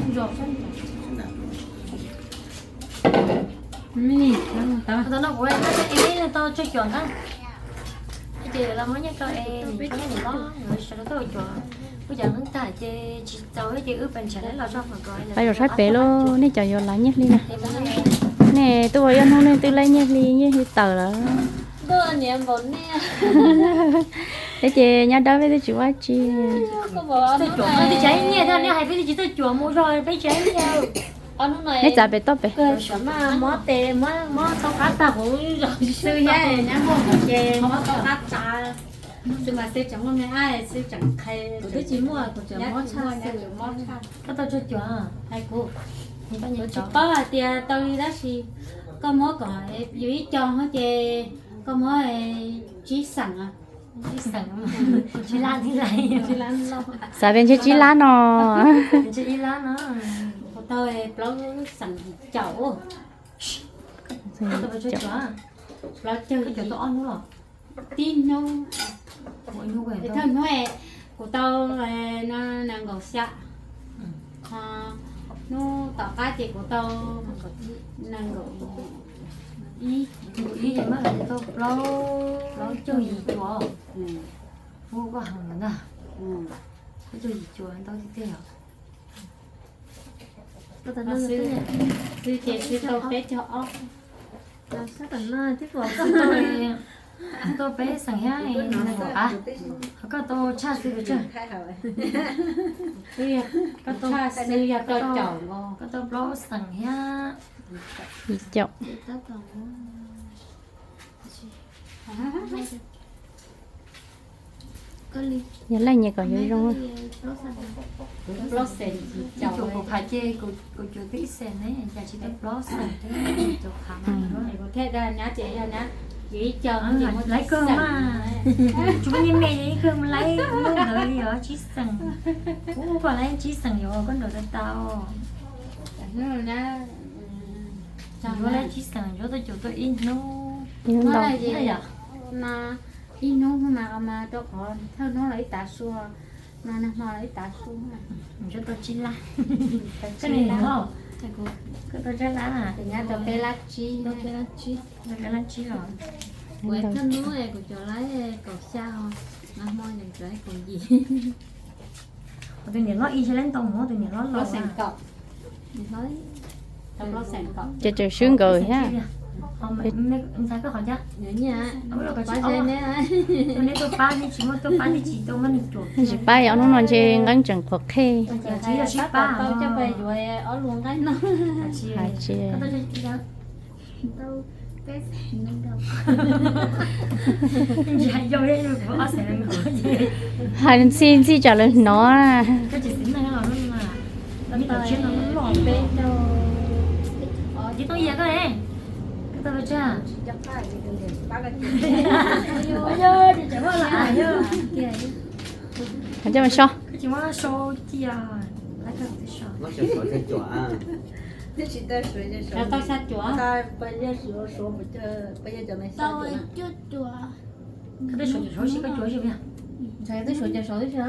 Tau no kuv tau tsawg cuam na. Ces los muab nyiaj rau es nws tau nws los, nws sawv daws tuaj ua cuam, kuj cov hnub tag ces tsis txaus ces wb pes ntshav los tso. Pais zaum saib pem lauj, nej cov yuav laib nyiaj hli na. Nej tuaj ua ib hnub nej twb laib nyiaj hli, nyiaj hli tawm lawm. Thiab ces nyob dawb peb twb tsis ua tsi. Twb tsis hais peb twb tsis txawj cuam mus zog peb tsis hais nyiaj. Neb txav pem toj pem. Muab tes muab tau qab tag kuv zog xwb, nyab muaj ces muab tau qab tag. Xwb mas xwb tseem muaj me ab xwb tseem qhia, kuv twb tsis muaj, kuv tseem mob tshaj xwb. Koj tau tsawg cuam? Hais kuv, kuv tsis paub hais tias tau li tab sis koj muab kom yus ib co ces koj muab tsib xeem. Xav tias ntshe tsib lab no. Kuv tau plaub xeem caum. Plaub caug tib hnub, thawj hnub kuv tau nees nkaum xya. Hnub tom qab ces kuv tau nees nkaum ib, ib ces mas tau plaub caug yim cuam. Ua koj heev lawm ntag. Plaub caug yim cuam ntau tiag tiag os. Xwb ces xwb tau peb caug ob. Tau peb xeem thiab nees nkaum qab, ho koj tau tshaj xwb pes tsawg? Koj tau tshaj xwb yog tau caum nkaus, koj tau plaub xeem thiab yim caum. Yog leej nyias kom yuav zoo. Plaub xeem yim caum, kuv phav ces kuv cuam twb ib xeem ne, cas tsis tau plaub xeem thiab cuam phav. Kuv thiaj dag nyab ces yog nyab yus ib co laiv kawg mas. Tsis muaj nyiaj me ib kawg mus laiv hnub ntawd li os, tsib xeem. Ub, koj laiv tsib xeem yuav koj nraud tau tau. Yuav laiv tsib xeem, yuav tau cuam tuaj ib hnub. Ib hnub mas mas rau qhov thawj hnub los ib tav su, no nag hmo los ib tav su. Yuav tau tsib lab. Koj tau tsib lab, nyab tau peb lab tsib. Tau peb lab tsib los. Kuv thawj hnub kuv cuam laiv kaum xya, nag hmo ces cuam laiv kaum yim. Tus niam hlob ib yam li ntau mus tus niam hlob los. Ces tseem swb nkawd thiab. Ntxhais koj qhov ncaj. Neb tuaj pab, neb tsis muaj tuaj pab, neb tsis tuaj muab nws cuam. Tsis pab, ob hnub no ntshe nqeeb tseem qhuav qhej. Hais tsis hais ntxhi ntxhi tsam lawv hnov na. Coj mas so. Tau xya cuam. Tau cuam. Twb suav cov saud tib si.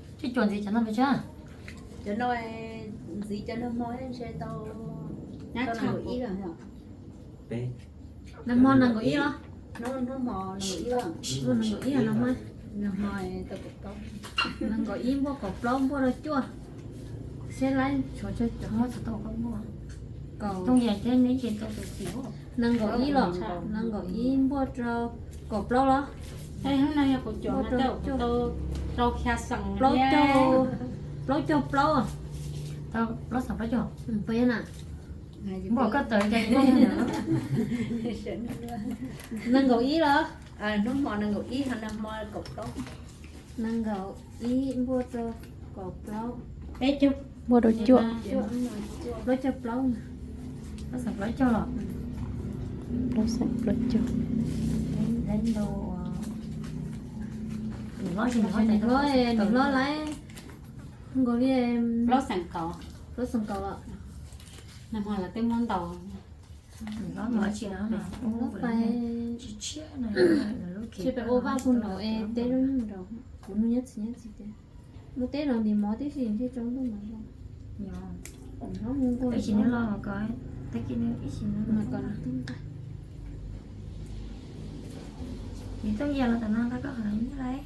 Cov cuam ntxiv cov no pes tsawg? Cov no ntxiv cov nag hmo ntshe tau nees nkaum ib los. Nag hmo nees nkaum ib los? Hnub hmo nees nkaum ib los? Nag hmo tau kaum plaub. Nees nkaum ib npuaj kaum plaub npuaj rau cuaj. Seb laib tshuav tsawg cov muab txog tau koj muaj. Kaum, nees nkaum ib los? Nees nkaum ib npuaj rau kaum plaub los? Hnub no yog kuv cuam, tau rau xya xeem, plaub caug, plaub caug plaub. Tau plaub xeem plaub caug. Puas yog na? Npuaj koj tawm cas. Nees nkaum ib los? Hnub hmo nees nkaum ib, nag hmo kaum plaub. Nees nkaum ib npuaj rau kaum plaub. Peb caug. Npuaj rau cuaj. Plaub caug plaub. Plaub xeem plaub caug los? Plaub xeem plaub caug. Nws hlob, nws hlob laib nkaus li plaub xeem kaum. Plaub xeem kaum los? Nag hmo lawv twb muab ntaus. Tsis pais ua vaj kuv nraud es teb lub nraud, kuv nug nyob txiv nyob txiv tias Muaj teb no nim mov tib si thiaj tsoo ntuj mas. Ib sim nws los ko, tag kis nws ib sim nws mas kom nws tub nqa. Nws tub nqa los tam no nqa koj qhov no nyob lawm.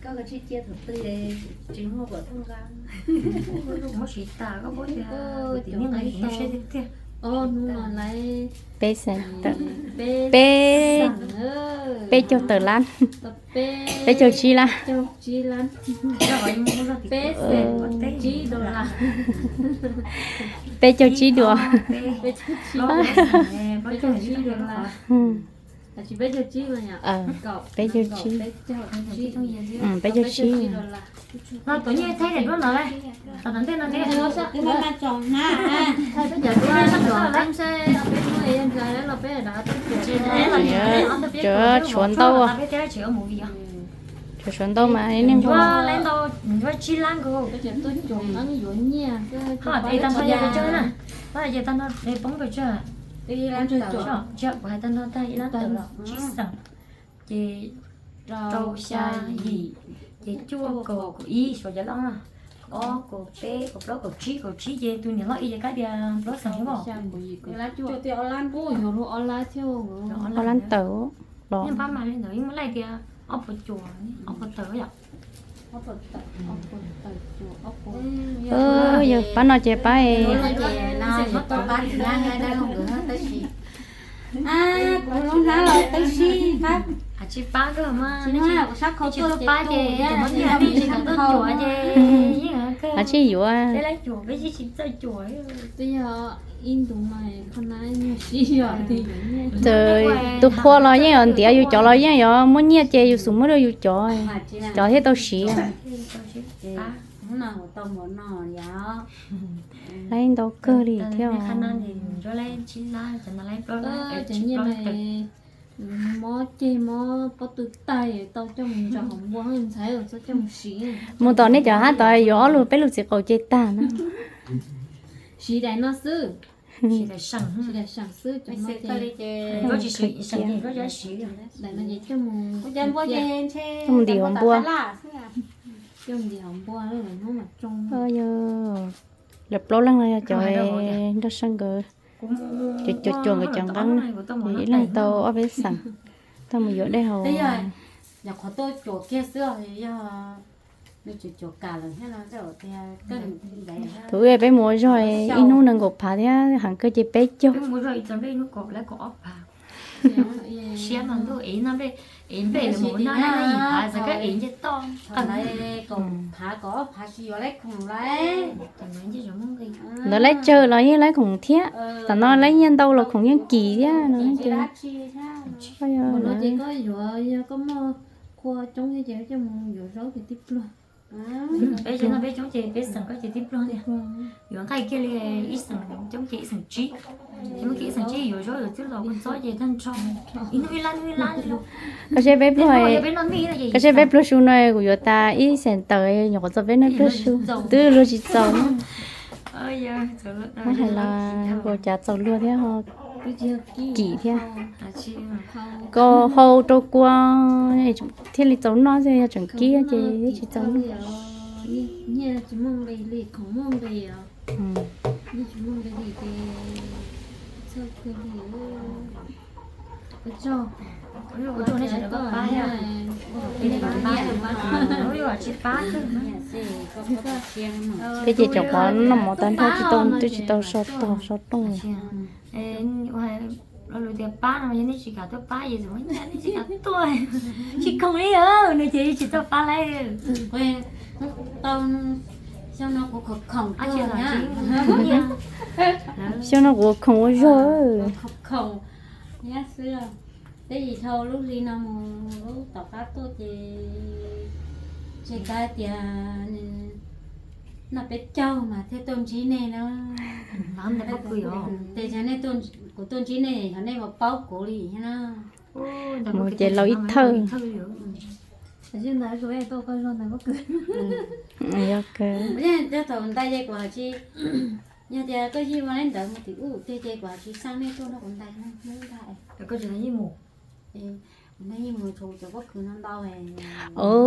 Koj tsis cia thaum twg tsis muaj kom tub nqa. Muab siv tas koj paub tias tim niag nqa ib tau seb tiag tiag. Ob hnub no lawv peb xeem tawm, peb, peb caug tawm lab, peb caug tsib lab, peb caug tsib duas, peb caug tsib, peb caug tsib, peb caug tsib. Cov tshuav ntau, cov tshuav ntau mas neeg nquag. Kuv hais tag nrho tag ib lab tawm los tsib xeem, ces rau xya yim, ces cuaj kaum kaum ib, suav cov loj na, ob kaum peb kaum plaub kaum tsib, kaum tsib ces tus niam loj ib ces kab tias plaub xeem thiab. Ob lab tawm los. Yeej pab mas li ntawd yeej muaj laij tias ob puas cuam, ob puas tawm yom. Yog pab no ces pab. Kuv lub hnab los tib si, tsis pab, tsis pab ces tsis kam tuaj cuam ces yeej. Tsis yuav. Tus qhua los yeej yuav ntiav yus cov los yeej yuav muab nyiaj ces yus xub muab rau yus cov, cov thiaj tau siv. Laib ntau kawg li thiab. Mob ceg mob pob tw tag tau coj mus ntsaum hauv npua ntxhais txhob coj mus siv. Mus tom nej cov hab tod yuav ob lub peb lub txiv qaum ceg tag na. Siv daim no xwb. Siv daim seem xwb. Coj mus ntim hauv npua. Lawv plaub leeg no yog cov nrog sab nkawd, cov cuam cuam nkawd cov nqeeb, ib leeg tau ob peb xeem, tau mus yuav dej haus. Thaum ub peb mus ua zog ib hnub nees nkaum phav thiab, heev kawg ces peb caug. Ntawd laib tsawg los yeej laib khoom thiab, tam no laib nyiaj ntau los khoom yeej kim thiab no ces. Qhua coob ces coj mus yuav zaub ces tib pluag. Peb coob ces peb xeem koj ces tib pluag tiag. Yuav nqaij kiag li ib xeem coob ces ib xeem tsib. Ces muab kiag ib xeem tsib yuav zaub yuav txwb los kua txob ces tag nrho ib hnub ib lab ib lab li. Koj saib peb pluag, koj saib peb pluag su no kuv yuav tas ib xeem tawm nyuam qhuav txog peb hnub pluag su, twb luag tsis txaus. Muab hais los kuv cav txaus luag thiab ho kim thiab. Koj hau rau kua thiaj li txaus noj xwb, yog tseem kib ces tsis txaus noj. Peb ces cov qhov noj mov tag nrho tsis tau, twb tsis tau so tog so rooj li. Tias pab no yog nej tsis kam tuaj pab es tsis kam tuaj, tsis khoom li, nws ces tsis tuaj pab lawm. Xyoo no kuv khoom ua zog. Peb yim dhau lub hli no mus lub tom qab tuaj ces tseg kav tias noj peb caug mas thiaj tuaj ntsib nej na. Tes kuv tuaj ntsib nej, yog nej mas paub kuv li thiab na. Mus ces laus ib thawj. Yog kawg. Thaum ntais ces kuv hais tsis, yog tias koj yeej ua li ntawd mus tim ub tiag ces kuv hais tsis xav nej tuaj nrog kuv ntais hnub ntag. Ua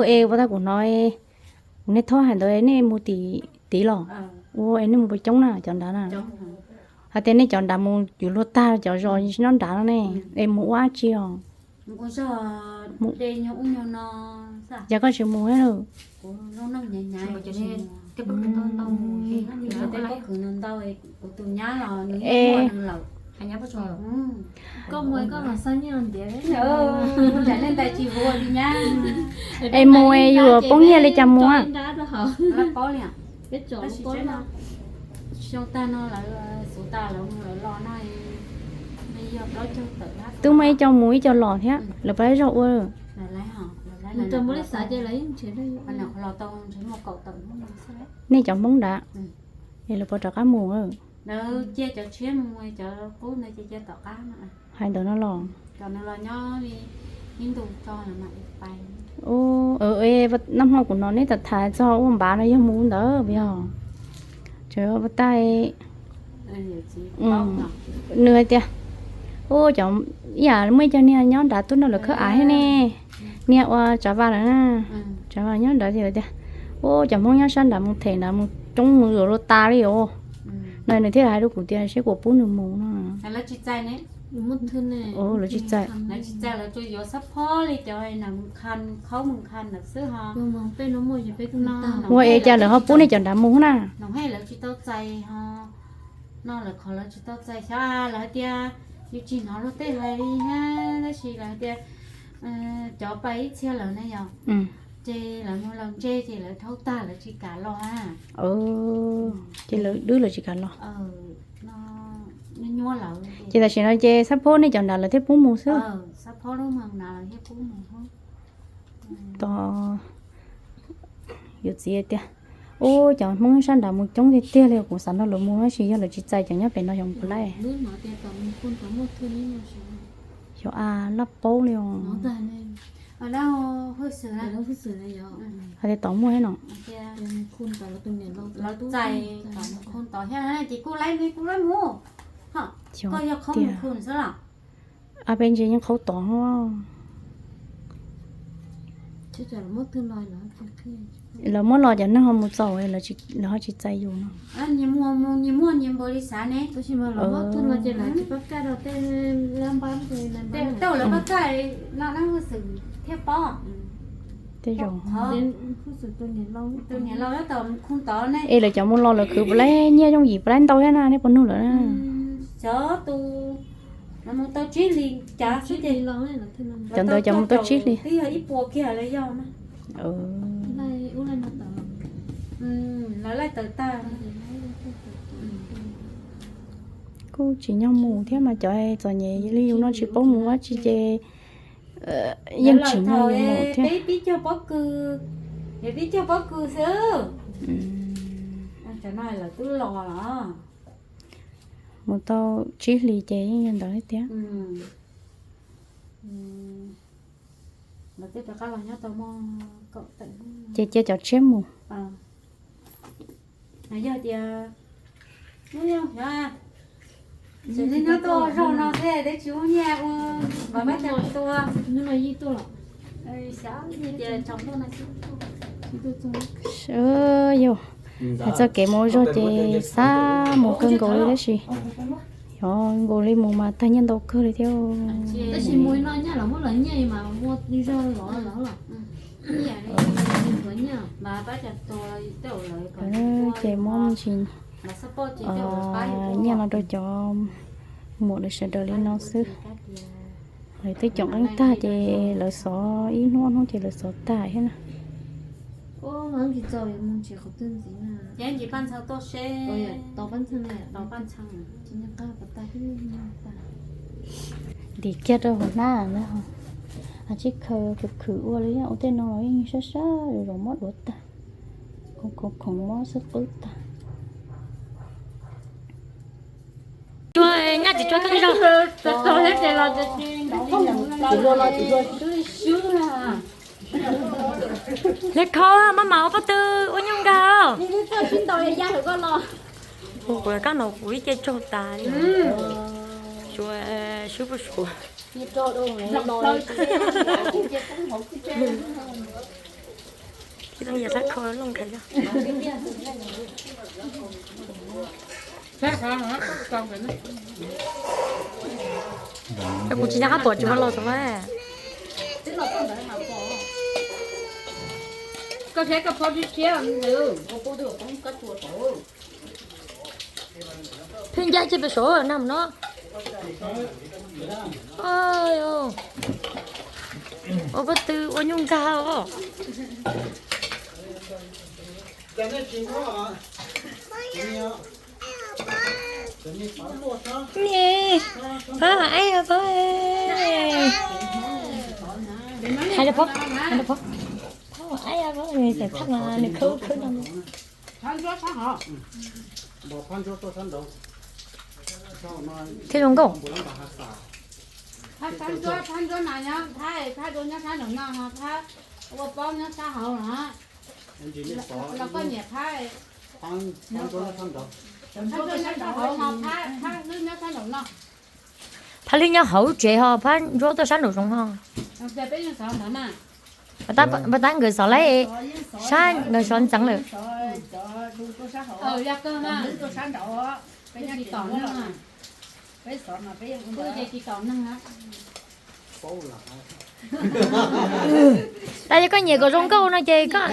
es ua tag kuv hnov, kuv niaj thob hais ntawd nej mus tim tid los? Ua es nej mus puas coob na cov nrad na? Hais tias nej cov nrad mus yuav luag tag cov zos nyob nrad no ne, es mus ua dab tsi os? Cas koj tsis mus thiab lawm? Es mus es yuav poob nyiaj li cas mus? Twb muaj ib co mus ib co los thiab, lawv pab zog ua. Nej cov Hmoob nrad, es lawv puas rov qab mus? Hais ntawd no los? Naj hmo kuv hnov neb tham tham txog ua npav no yog mus ntawd puas yog? Tseem ua tab, nws hais tias, ua cov, ib yam muaj ib co niag nyob nrad tuaj nrog lawv khawb av thiab ne, niag ua Tsav Vas lawm na, Tsav Vas nyob nrad ces lawv tias, ua cov Hmoob nyob sab nrad mus them nrad mus coob mus yuav luag tas li os. No nws thiaj hais rau kuv tias seb kuv pub nws mus no. Lawv tsis txais. Ua es cas lawv ho pub nej cov nrad mus na? No lawv qhov lawv tsis tau txais xyov lawv hais tias, yus tsis hnov luag tej hais li thiab, tab sis lawv hais tias cov pais ib txhia lawm ne yog, ces lawv mus los ntse ces lawv dhau tag lawv tsis kam los. Ces lawv dwb lawv tsis kam los. Ces tam sim no ces Xab Phob nej cov nrad lawv thiaj pub mus xwb. Tos, yus txiv tias, ua cov Hmoob sab nrad mus coob tiag tiag li, kuv xav nrog lawv mus tab sis yog lawv tsis txais cov nyob pem no xyov mus puas laij. Xyov a laj paub li os. Hais tias tom muaj thiab no. Xyov tiag. A peb ntsis yeej qhaub tod. Lawv muab los cov neeg ho mus txaus, lawv ho tsis txais yus no. Tej zaum es lawv cov mus los lawv khwv puas laib nyiaj yooj yim puas laib ntau thiab na, nej puas nug lawm na? Cov ntawd cov mus tau tsib hlis. Kuj tsim nyog mus thiab mas cov txom nyem li yus no tsis paub mus dab tsi ces yeej tsim nyog mus thiab. Mus tau tsib hlis ces yeej yog ntawd thiab. Ces cia cov tshiab mus. Yog hais txoj kev mus ua zog ces xav mus kawg nkaus li tab sis yog nkaus li mus mas tag nyiaj ntau kawg li thiab. Ces muab me ntsis nyiaj no rau cov muam lawv sawv daws li no xwb. Lawv twb caum qeej tag ces lawv xov ib hnub hnub ces lawv xov tag thiab na. Ntim kiag rau hauv hnab na, a tsib khaws khwv khwv ua li ua tej no los yeej sab sab zoo mob duav tag, khoom khoom mob xwb qwb tag. Nyaj tsis tsuag kawg zog. Hle kho maj mam ua pob tw ua nyuj nkag. Kuv kab no kuv ib ce tsaug tas li. Suav, swb puag suav. Tsis zoo yam sab kho looj khaws. Kuv tsis nco qab pom tsis muaj los xav lawm. Koj saib koj phob tshiab tshiab ntawd. Pheej ncaj tseg pem saud nag no. Ua pob tw ua nyuj nkag os. Ni, pab, ai yog pab, hais rau pab, hais rau pab, pab, ai yog pab, nws xav thaj mas nws khawb khawb no. Thiab zoo nkauj. Phab ntsuab mas nyob, phab, phab dua nyob sab nraum no, phab ua pob nyob sab hauv no. Los koj nyiam phab, phab ntsuab nyob sab hauv ho phab, phab hlwb nyob sab nraum no. Phab hlwb nyob hauv tsev ho phab ntsuab tuaj sab nraum zoov ho. Pab tab nkawd xov laib, sab nkawd sov ntxeev lawm. Tab yog koj nyiam kom zoo nkauj no ces koj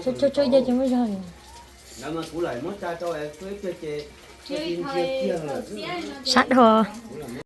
tso tso ce ces muaj zog li. Sab dhau.